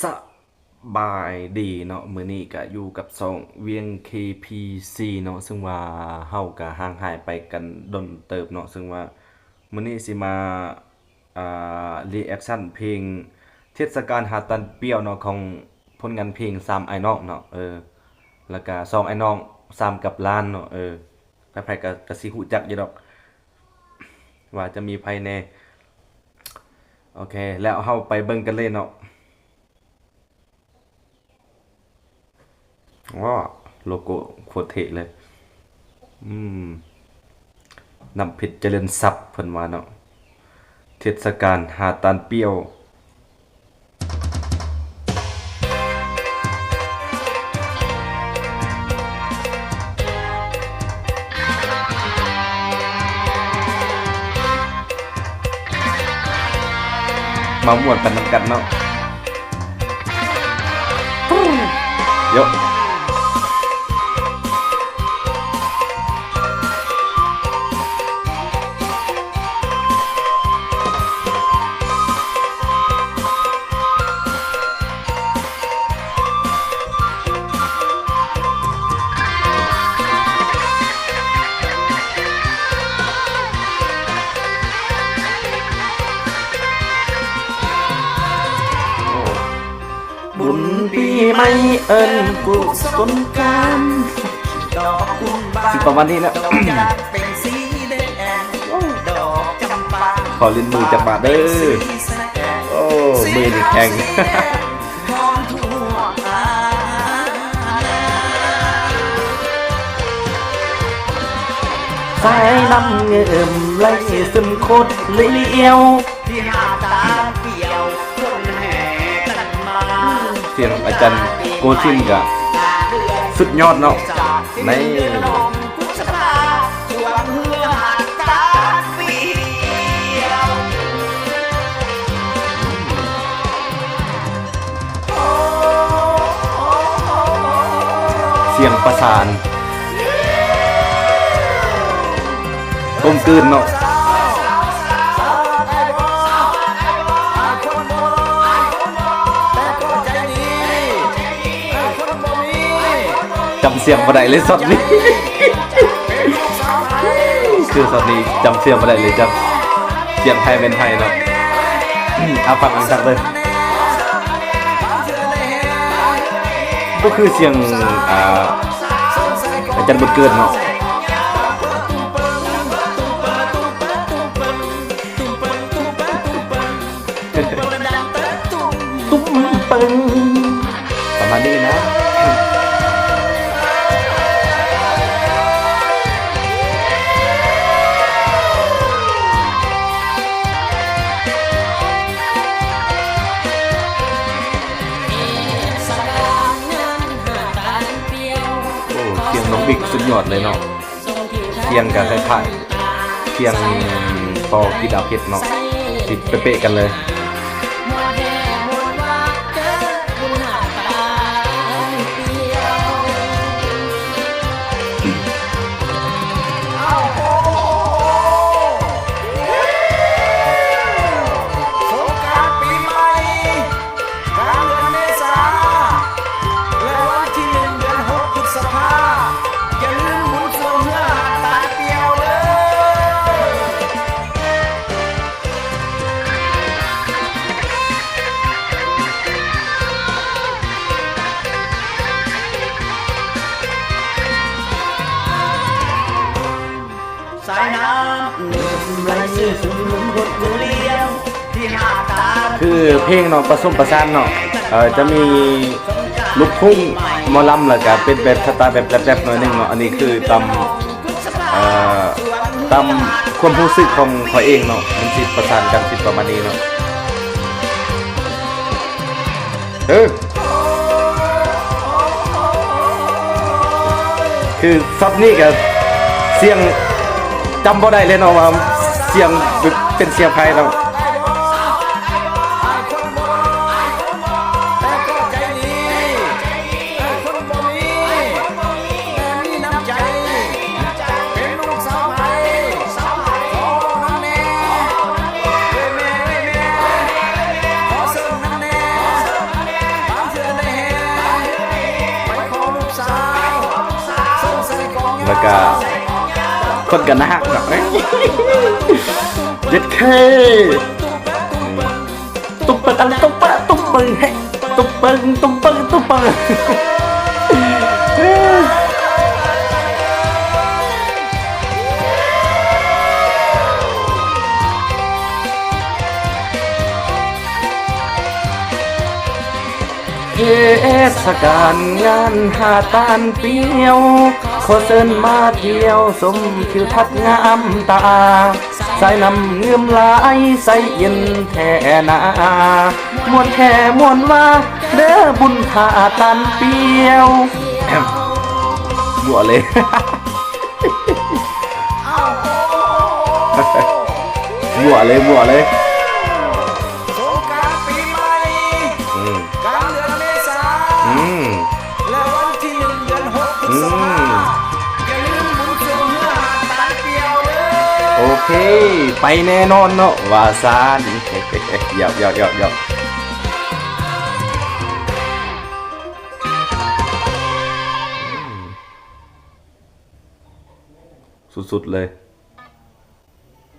ສະບາຍດີເນາະ, ມື້ນີ້ກະຢູ່ກັບຊ່ອງວຽງ ເຄ ພີ ຊີ ເນາະ, ເຊິ່ງວ່າເຮົາກະຫ່າງຫາຍໄປກັນດົນເຕີບເນາະ, ເຊິ່ງວ່າມື້ນີ້ຊິມາ ອ່າ ຣີແອັກຊັນເພງເທດສະການຫາຕານປຽວເນາະ ຂອງຜົນງານເພງສາມອ້າຍນ້ອງເນາະ, ເອີ ແລ້ວກະສອງອ້າຍນ້ອງສາມກັບຫຼານເນາະ, ເອີ ໃຜໆກະ ກະຊິຮູ້ຈັກຢູ່ດອກ ວ່າຈະມີໃຜແດ່. ໂອເຄ ແລ້ວເຮົາໄປເບິ່ງກັນເລີຍເນາະ. ວ້າ ໂລໂກ້ໂຄດເທ່ເລີຍ. ອືມ ນ້ຳເພັດຈະເລີນຊັບ ເພິ່ນວ່າເນາະ, ເທດສະການຫາຕານປຽວ. ມາມ່ວນໄປນຳກັນເນາະ. ໂຢະ. ບຸນປີໃໝ່ເອີ້ນກຸສົນການ ດອກຄຸນບານ ຊິປະມານນີ້ແຫຼະ ດອກຈຳປາ ດອກຈຳປາ ຂໍຫຼິ້ນມືຈັກບາດເດີ. ໂອ້ ມືນີ້ແຂງ ຫອມທົ່ວ ສາຍນ້ຳເງິມໄຫຼຊຶມໂຄດລ້ຽວ ທີ່ຫາຕານປຽວຄົນແຫ່ກັນມາ. ສຽງອາຈານໂກສິນກະສຸດຍອດເນາະ ໃນ ສຽງປະສານ ກົມກືນເນາະ. ຈຳສຽງບໍ່ໄດ້ເລີຍຊັອດນີ້ ຄືຊັອດນີ້ຈຳສຽງບໍ່ໄດ້ເລີຍ ຈຳສຽງໃຜແມ່ນໃຜເນາະ. ອາ ຟັງອີກຄັ້ງເດີ ບໍ່ຄືສຽງ ອາ ອາຈານບຸນເກີດເນາະ. ຕຸ້ມເປິງ ປະມານນີ້ນະ. ໂອ້ ສຽງນ້ອງບິກສຸດຍອດເລີຍເນາະ. ສຽງກະຄ້າຍໆ ສຽງພໍ່ກິດດາວເພັດເນາະ ຊິເປະໆກັນເລີຍ. ກາງເດືອນເມສາ ແລະ ວັນທີໜຶ່ງ ເດືອນຫົກ ພຶດສະພາ ຢ່າລືມບຸນຊ່ວງເຮືອຫາດຕານປຽວເດີ. ສາຍນ້ຳເງິມໄຫຼຊຶມຄົດຜູ້ລ້ຽງ ຄືເພງເນາະ ປະສົມປະສານເນາະ ເອີ ຈະມີລູກທຸ່ງ ໝໍລຳ ແລ້ວກະເປັນແບບສະໄຕແບບແຣັບໆໜ້ອຍໜຶ່ງເນາະ. ອັນນີ້ຄືຕາມ ເອີ ຕາມຄວາມຮູ້ສຶກຂອງຂ້ອຍເອງເນາະ ມັນຊິປະສານກັນ ຊິປະມານນີ້ເນາະ. ເອີ ຄືຊັອດນີ້ກະສຽງຈຳບໍ່ໄດ້ເລີຍເນາະ ວ່າສຽງເປັນສຽງໃຜເນາະ. ເອີຍແມ່ ເອີຍແມ່ ຂໍເຊີນນຳແດ່. ແລ້ວກະຄົນກະໜ້າຮັກເນາະ ເຈັດເຄ ຕຸ້ມເປິງ ອະ ຕຸ້ມເປິງ ຕຸ້ມເປິງ ເຮ ຕຸ້ມເປິງ ຕຸ້ມເປິງ ຕຸ້ມເປິງ. ເທດສະການງານຫາຕານປຽວ ຂໍເຊີນມາທ່ຽວຊົມທິວທັດງາມຕາ ສາຍນ້ຳງື່ມຫຼາຍໃສເຢັນແທ້ນາ ມ່ວນແທ້ມ່ວນວ່າ ເດີບຸນຖ້າຕານປຽວ ບົວເລີຍ ບົວເລີຍ ບົວເລີຍ. ສົງການປີໃໝ່ ອືມ ກາງເດືອນເມສາ ອືມ ແລະ ວັນທີໜຶ່ງ ເດືອນຫົກ ອືມ ພຶດສະພາ ຢ່າລືມບຸນຊ່ວງເຮືອຫາດຕານປຽວເດີ. ໂອເຄ ໄປແນ່ນອນເນາະ ວ່າຊັ້ນ ຢອກໆໆໆ ສຸດໆເລີຍ.